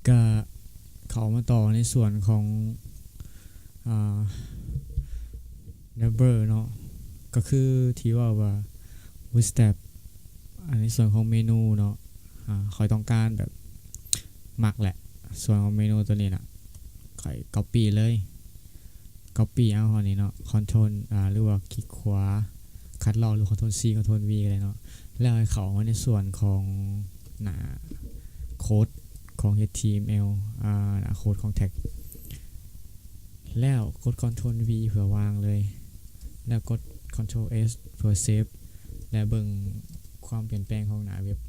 ກະເຂົ້າມາຕໍ່ໃນສ່ວນຂອງ ອ່າ driver ເນາະ ກະຄືທີ່ເວົ້າວ່າ Bootstrap ອັນໃນສ່ວນຂອງເມນູເນາະ ອ່າ ຂ້ອຍຕ້ອງການແບບມັກແຫຼະ ສ່ວນຂອງເມນູໂຕນີ້ນະ ຂ້ອຍ copy ເລີຍ copy ເອົາອັນນີ້ເນາະ control ອ່າ ຫຼືວ່າຄລິກຂວາ cut ລອກ ຫຼື control C control V ກໍໄດ້ເນາະ ແລ້ວໃຫ້ເຂົ້າມາໃນສ່ວນຂອງໜ້າໂຄດຂອງ H T M L ອ່າ ໜ້າໂຄດຂອງ tag ແລ້ວກົດ control V ເພື່ອວາງເລີຍ ແລ້ວກົດ control S ເພື່ອ save ແລະ ເບິ່ງຄວາມປ່ຽນແປງຂອງໜ້າເວັບ.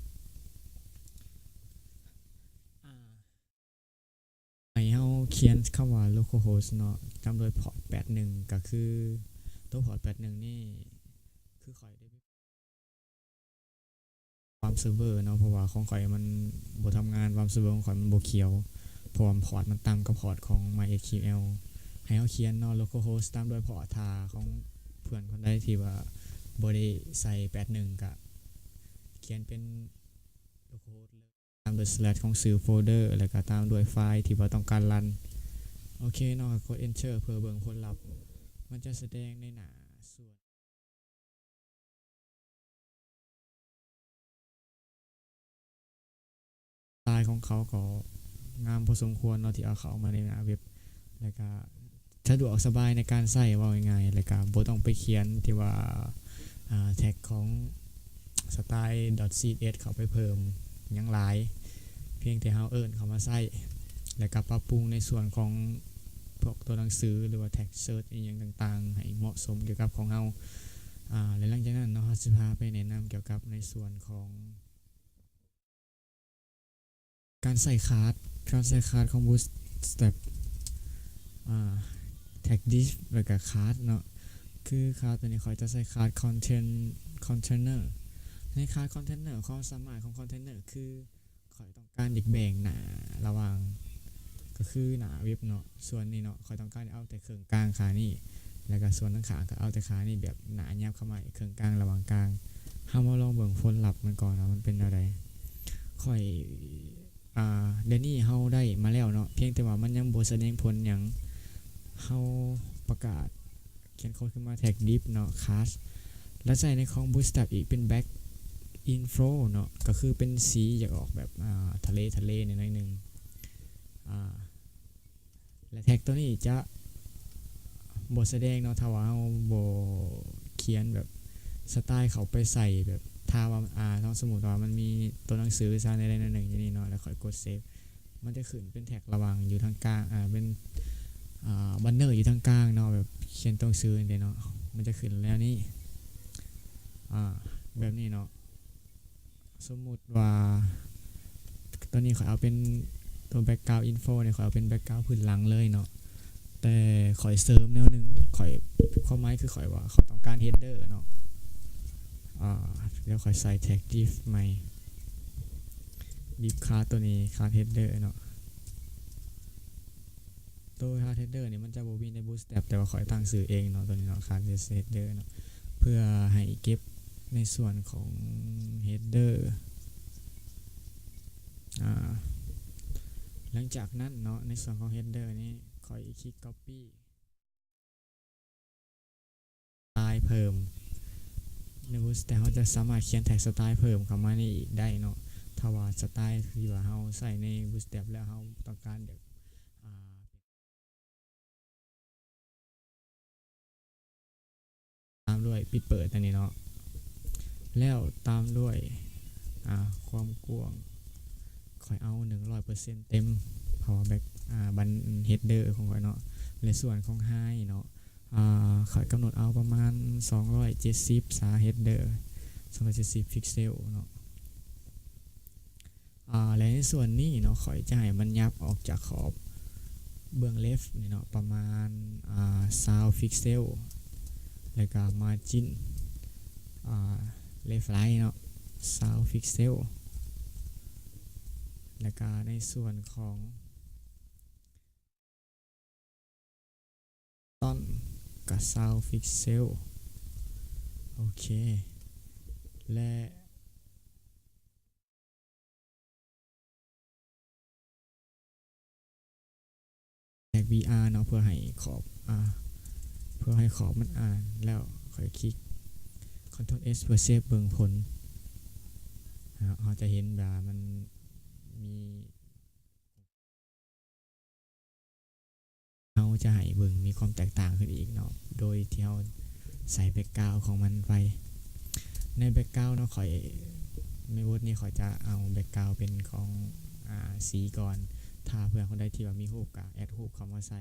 ໃຫ້ເຮົາຂຽນຄຳວ່າ localhost ເນາະ ຕາມດ້ວຍ port ແປດໜຶ່ງ ກະຄືໂຕ port ແປດໜຶ່ງນີ້ ຄືຂ້ອຍໄດ້ WAMP server ເນາະ ເພາະວ່າຂອງຂ້ອຍມັນບໍ່ທຳງານ WAMP server ຂອງຂ້ອຍມັນບໍ່ຂຽວ ເພາະວ່າ port ມັນຕ່ຳກັບ port ຂອງ MySQL ໃຫ້ເຮົາຂຽນເນາະ localhost ຕາມດ້ວຍ port ຖ້າຂອງເພື່ອນຄົນໃດທີ່ວ່າບໍ່ໄດ້ໃສ່ແປດໜຶ່ງ ກະຂຽນເປັນ localhost ເລີຍ. ຕາມດ້ວຍ slash ຂອງຊື່ໂຟລເດີ ແລ້ວກະຕາມດ້ວຍໄຟລ໌ທີ່ວ່າຕ້ອງການຣັນ. ໂອເຄເນາະ ກົດ enter ເພື່ອເບິ່ງຜົນລັບ ມັນຈະສະແດງໃນໜ້າສ່ວນ ສະຕາຍຂອງເຂົາກໍງາມພໍສົມຄວນເນາະ ທີ່ເອົາເຂົ້າມາໃນໜ້າເວັບ ແລ້ວກະ ສະດວກສະບາຍໃນການໃຊ້ ເວົ້າງ່າຍໆ ແລ້ວກະບໍ່ຕ້ອງໄປຂຽນທີ່ວ່າ ອ່າ tag ຂອງ style.css ເຂົ້າໄປເພີ່ມຫຍັງຫຼາຍ ພຽງແຕ່ເຮົາເອີ້ນເຂົ້າມາໃຊ້ ແລ້ວກະປັບປຸງໃນສ່ວນຂອງພວກຕົວໜັງສື ຫຼືວ່າ tag search ອີ່ຫຍັງຕ່າງໆ ໃຫ້ເໝາະສົມກ່ຽວກັບຂອງເຮົາ ອ່າ ແລະ ຫຼັງຈາກນັ້ນເນາະ ເຮົາຊິພາໄປແນະນຳກ່ຽວກັບໃນສ່ວນຂອງ ການໃສ່ຄາສ ການໃສ່ຄາສຂອງ Bootstrap ອ່າ tag div ແລ້ວກະຄາສເນາະ ຄືຄາສໂຕນີ້ຂ້ອຍຈະໃສ່ຄາສ content container ໃນຄາສ container ຄວາມສາມາດຂອງ container ຄືຂ້ອຍຕ້ອງການຢາກແບ່ງໜ້າລະຫວ່າງ ກໍຄືໜ້າເວັບເນາະ ສ່ວນນີ້ເນາະ ຂ້ອຍຕ້ອງການເອົາແຕ່ເຄິ່ງກາງຂານີ້ ແລ້ວກະສ່ວນທາງຂ້າງກໍເອົາແຕ່ຂານີ້ ແບບໜ້າຫຍັບເຂົ້າມາອີກເຄິ່ງກາງລະຫວ່າງກາງ. ເຮົາມາລອງເບິ່ງຜົນລັບມັນກ່ອນວ່າມັນເປັນແນວໃດ. ຂ້ອຍ ອ່າ ດຽວນີ້ເຮົາໄດ້ມາແລ້ວເນາະ ພຽງແຕ່ວ່າມັນຍັງບໍ່ສະແດງຜົນຫຍັງ. ເຮົາປະກາດ ຂຽນໂຄດຂຶ້ນມາ tag div ເນາະ ຄາສ ແລ້ວໃສ່ໃນຂອງ Bootstrap ອີກເປັນ black info ເນາະ ກໍຄືເປັນສີຢາກອອກແບບ ອ່າ ທະເລທະເລໜ້ອຍໜຶ່ງ ອ່າ ແລະ tag ໂຕນີ້ຈະບໍ່ສະແດງເນາະ ຖ້າວ່າເຮົາບໍ່ຂຽນແບບ style ເຂົ້າໄປໃສ່ແບບ ຖ້າວ່າ ອ່າ ເຮົາສົມມຸດວ່າມັນມີຕົວໜັງສືຊະໃດໆໜ້ອຍໜຶ່ງຢູ່ນີ້ເນາະ ແລ້ວຂ້ອຍກົດ save ມັນຈະຂຶ້ນເປັນແທັກລະຫວ່າງຢູ່ທາງກາງ ອ່າ ເປັນ ອ່າ ແບັນເນີຢູ່ທາງກາງເນາະ ແບບຂຽນຕົວໜັງສືຈັ່ງຊີ້ເນາະ ມັນຈະຂຶ້ນແນວນີ້ ອ່າ ແບບນີ້ເນາະ. ສົມມຸດວ່າ ຕອນນີ້ຂ້ອຍເອົາເປັນຕົວ background info ນີ້ ຂ້ອຍເອົາເປັນ background ພື້ນຫຼັງເລີຍເນາະ ແຕ່ຂ້ອຍເສີມແນວໜຶ່ງ ຂ້ອຍ ຄວາມໝາຍຄືຂ້ອຍວ່າຂ້ອຍຕ້ອງການ header ເນາະ ອ່າ ດຽວຂ້ອຍໃສ່ tag div ໃໝ່ div ຄາສໂຕນີ້ ຄາສ header ເນາະ ໂຕ card header ນີ້ມັນຈະບໍ່ມີໃນ Bootstrap ແຕ່ວ່າຂ້ອຍຕັ້ງຊື່ເອງເນາະ ໂຕນີ້ເນາະ card header ເນາະ ເພື່ອໃຫ້ເກັບໃນສ່ວນຂອງ header ອ່າ ຫຼັງຈາກນັ້ນເນາະ ໃນສ່ວນຂອງ header ນີ້ ຂ້ອຍຄລິກ copy ສະຕາຍເພີ່ມໃນ Bootstrap ເຮົາຈະສາມາດຂຽນແທັກສະຕາຍເພີ່ມເຂົ້າມາໃນນີ້ອີກໄດ້ເນາະ ຖ້າວ່າສະຕາຍທີ່ວ່າເຮົາໃຊ້ໃນ Bootstrap ແລ້ວເຮົາຕ້ອງການຢາກ ອ່າ ຕາມດ້ວຍປິດເປີດອັນນີ້ເນາະ ແລ້ວຕາມດ້ວຍ ອ່າ ຄວາມກວ້າງ ຂ້ອຍເອົາໜຶ່ງຮ້ອຍເປີເຊັນເຕັມ ເພາະວ່າ back ອ່າ ບັນ header ຂອງຂ້ອຍເນາະ ແລະ ສ່ວນຂອງ height ເນາະ ອ່າ ຂ້ອຍກຳນົດເອົາປະມານສອງຮ້ອຍເຈັດສິບ ສາ header ສອງຮ້ອຍເຈັດສິບ pixel ເນາະ ອ່າ ແລະ ໃນສ່ວນນີ້ເນາະ ຂ້ອຍຈະໃຫ້ມັນຫຍັບອອກຈາກຂອບເບື້ອງ left ນີ້ເນາະ ປະມານ ອ່າ ຊາວ pixel ແລ້ວກະ margin ອ່າ left right ເນາະ ຊາວ pixel ແລ້ວກະໃນສ່ວນຂອງ font ກະຊາວ pixel ໂອເຄ ແລະ ວີອາເນາະ ເພື່ອໃຫ້ຂອບ ອາ ເພື່ອໃຫ້ຂອບມັນ ອາ ແລ້ວຂ້ອຍຄລິກ Ctrl S ເພື່ອເຊບເບິ່ງຜົນ. ເຮົາ ເຮົາຈະເຫັນວ່າມັນມີ ເຮົາຈະໃຫ້ເບິ່ງມີຄວາມແຕກຕ່າງຂຶ້ນອີກເນາະ ໂດຍທີ່ເຮົາໃສ່ background ຂອງມັນໄປ. ໃນ background ເນາະ ຂ້ອຍ ໃນບົດນີ້ຂ້ອຍຈະເອົາ background ເປັນຂອງ ອາ ສີກ່ອນ. ຖ້າເພື່ອນຄົນໃດທີ່ວ່າມີຮູບ ກໍ add ຮູບເຂົ້າມາໃສ່.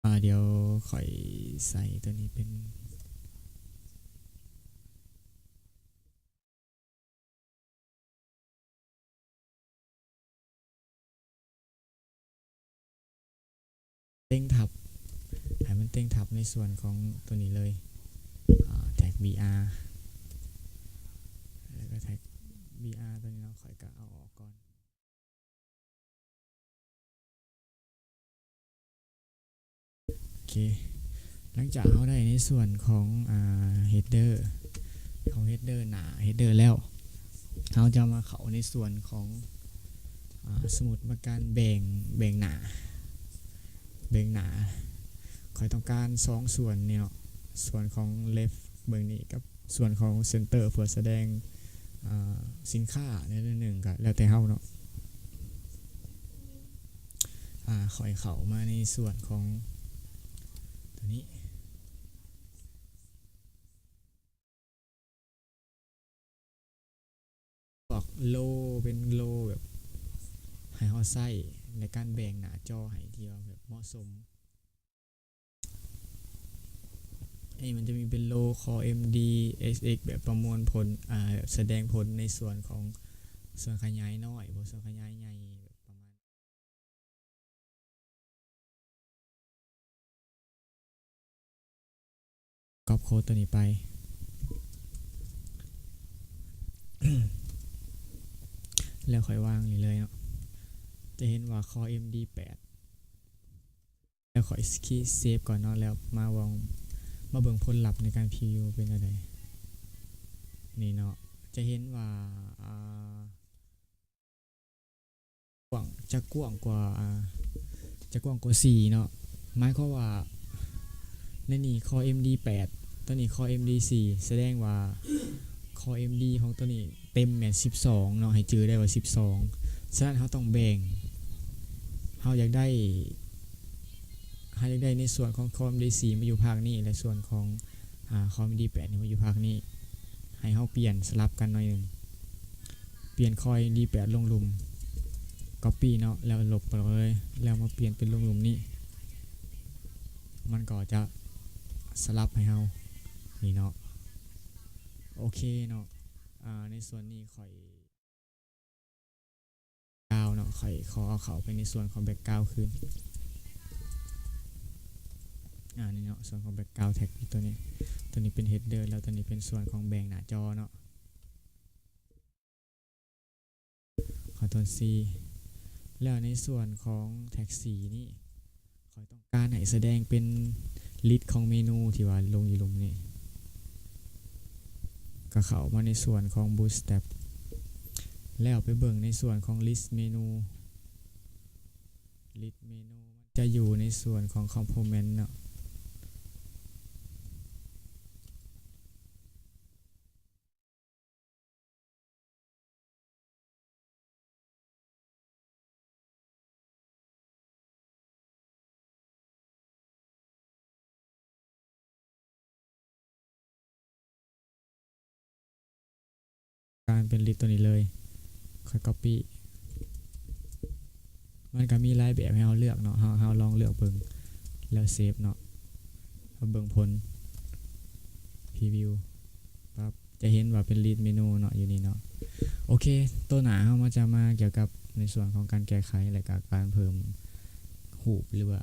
ອາ ດຽວຂ້ອຍໃສ່ຕົວນີ້ເປັນ ເຕັງທັບ ໃຫ້ມັນເຕັງທັບໃນສ່ວນຂອງຕົວນີ້ເລີຍ ອາ tag br ແລ້ວກໍ tag br ຕົວນີ້ເນາະ ຂ້ອຍກໍເອົາອອກກ່ອນ. ໂອເຄ ຫຼັງຈາກເຮົາໄດ້ໃນສ່ວນຂອງ ອາ header ຂອງ header ໜ້າ header ແລ້ວ ເຮົາຈະມາເຂົ້າໃນສ່ວນຂອງ ອາ ສົມມຸດວ່າການແບ່ງ ແບ່ງໜ້າ ແບ່ງໜ້າ ຂ້ອຍຕ້ອງການສອງສ່ວນນີ້ເນາະ ສ່ວນຂອງ left ເບິ່ງນີ້ກັບ ສ່ວນຂອງ center ເພື່ອສະແດງ ອາ ສິນຄ້າໃນໜຶ່ງ ກໍແລ້ວແຕ່ເຮົາເນາະ. ອາ ຂ້ອຍເຂົ້າມາໃນສ່ວນຂອງຕົວນີ້ ພວກ row ເປັນ row ແບບໃຫ້ເຮົາໃຊ້ໃນການແບ່ງໜ້າຈໍໃຫ້ທີ່ວ່າແບບເໝາະສົມ. ອັນນີ້ມັນຈະມີເປັນ row core md sx ແບບປະມວນຜົນ ອາ ແບບສະແດງຜົນໃນສ່ວນຂອງ ສ່ວນຂະຫຍາຍນ້ອຍ ບໍ່ ສ່ວນຂະຫຍາຍໃຫຍ່ ແບບປະມານ copy code ຕົວນີ້ໄປ ແລ້ວຂ້ອຍວາງນີ້ເລີຍເນາະ ຈະເຫັນວ່າ core md ແປດ ແລ້ວຂ້ອຍຄລິກ save ກ່ອນເນາະ ແລ້ວມາວອງ ມາເບິ່ງຜົນລັບໃນການ preview ເປັນແນວໃດ. ນີ້ເນາະ ຈະເຫັນວ່າ ອາ ກວ້າງ ຈະກວ້າງກວ່າ ອາ ຈະກວ້າງກວ່າສີ່ເນາະ ໝາຍຄວາມວ່າໃນນີ້ core md ແປດ ຕົວນີ້ core md ສີ່ ສະແດງວ່າ core md ຂອງຕົວນີ້ເຕັມແມ່ນສິບສອງເນາະ ໃຫ້ຈື່ໄດ້ວ່າສິບສອງ. ສະນັ້ນເຮົາຕ້ອງແບ່ງ ເຮົາຢາກໄດ້ ເຮົາຢາກໄດ້ໃນສ່ວນຂອງ core md ສີ່ ມາຢູ່ພາກນີ້ ແລະ ສ່ວນຂອງ ອາ core md ແປດ ນີ້ມາຢູ່ພາກນີ້ ໃຫ້ເຮົາປ່ຽນສະຫຼັບກັນໜ້ອຍໜຶ່ງ ປ່ຽນ core md ແປດ ລົງລຸ່ມ copy ເນາະ ແລ້ວລົບໄປເລີຍ ແລ້ວມາປ່ຽນເປັນລົງລຸ່ມນີ້ ມັນກໍຈະສະຫຼັບໃຫ້ເຮົາ ນີ້ເນາະ. ໂອເຄເນາະ ອາ ໃນສ່ວນນີ້ຂ້ອຍ background ເນາະ ຂ້ອຍຂໍເອົາເຂົ້າໄປໃນສ່ວນຂອງ background ຄືນ ອາ ນີ້ເນາະ ສ່ວນຂອງ background tag ຕົວນີ້ ຕົວນີ້ເປັນ header ແລ້ວຕົວນີ້ເປັນສ່ວນຂອງແບ່ງໜ້າຈໍເນາະ Ctrl C ແລ້ວໃນສ່ວນຂອງ tag ສີ່ນີ້ ຂ້ອຍຕ້ອງການໃຫ້ສະແດງເປັນ list ຂອງເມນູທີ່ວ່າລົງຢູ່ລຸ່ມນີ້ ກໍເຂົ້າມາໃນສ່ວນຂອງ Bootstrap ແລ້ວໄປເບິ່ງໃນສ່ວນຂອງ list ເມນູ list ເມນູ ມັນຈະຢູ່ໃນສ່ວນຂອງ component ເນາະ. ການເປັນ list ຕົວນີ້ເລີຍ ຂ້ອຍ copy ມັນກໍມີຫຼາຍແບບໃຫ້ເຮົາເລືອກເນາະ ເຮົາ ເຮົາລອງເລືອກເບິ່ງ ແລ້ວ save ເນາະ ເບິ່ງຜົນ preview ປັບ ຈະເຫັນວ່າເປັນ list ເມນູເນາະ ຢູ່ນີ້ເນາະ. ໂອເຄ ໂຕໜ້າເຮົາມາ ຈະມາກ່ຽວກັບໃນສ່ວນຂອງການແກ້ໄຂ ແລະ ກະການເພີ່ມຮູບ ຫຼືວ່າ